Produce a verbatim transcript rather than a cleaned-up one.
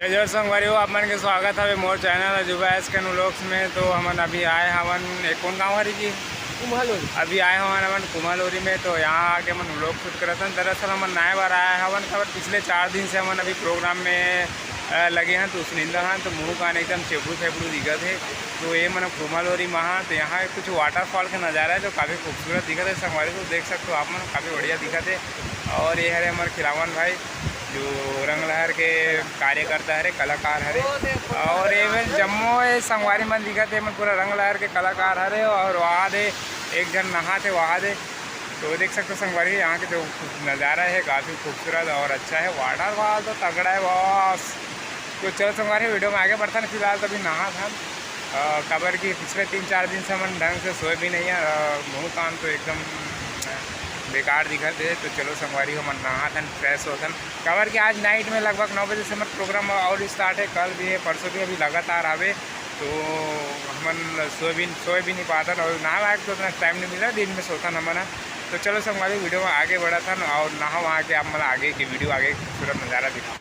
जय जोहार संगवारी हो, आप मन के स्वागत हवे मोर चैनल अजूबा एस के व्लॉग्स में। तो हमन अभी आए हवन, ए, कौन गांव हरे जी? कुम्हलोरी। अभी आए हवन हमन कुम्हलोरी में, तो यहाँ आके हमन व्लॉग शूट करत हन। दरअसल हमन नहाए बर आए हवन, काबर पिछले चार दिन से हमन अभी प्रोग्राम में, अ, लगे हन, तो सुनिंदा हन, तो मुंह कान एकदम चेपड़ू चेपड़ू दिखत हे। तो ये मन कुम्हलोरी में हा, तो यहाँ कुछ वाटरफॉल के नज़ारा है, जो काफ़ी खूबसूरत दिखत हे संगवारी। तो देख सकते हो आप मन, काफ़ी बढ़िया दिखत हे। और ये हरे हमर खिलावन भाई, जो रंग लहर के कार्यकर्ता हरे, कलाकार हरे। और ये मन जम्मो ये संगवारी मन दिखत हे, मन पूरा रंग लहर के कलाकार हरे। और वहाँ दे एक जन नहात हे, वहाँ दे। तो देख सकते हो संगवारी, यहाँ के जो नज़ारा है काफ़ी खूबसूरत और अच्छा है। वाटरफॉल तो तगड़ा है बॉस। तो चलो संगवारी, वीडियो में आगे बढ़थन। फिलहाल तो अभी नहात हन, अ, काबर कि पिछले तीन चार दिन से हमन ढंग से सोए भी नहीं है, अ, मुंह कान तो एकदम बेकार दिखत हे। तो चलो संगवारी, हमन नहात हन, फ्रेश होथन, काबर कि आज नाइट में लगभग नौ बजे से हमर प्रोग्राम और स्टार्ट है, कल भी है, परसों भी अभी लगातार आवे। तो हमन सोए भी, सोए भी नहीं पातन और नहा लायक तो उतना टाइम नहीं मिला, दिन में सोथन हमन ह। तो चलो संगवारी, वीडियो में आगे बढ़त हन और नहा वहाँ के आप मन आगे के वीडियो, आगे खूबसूरत नज़ारा दिखा।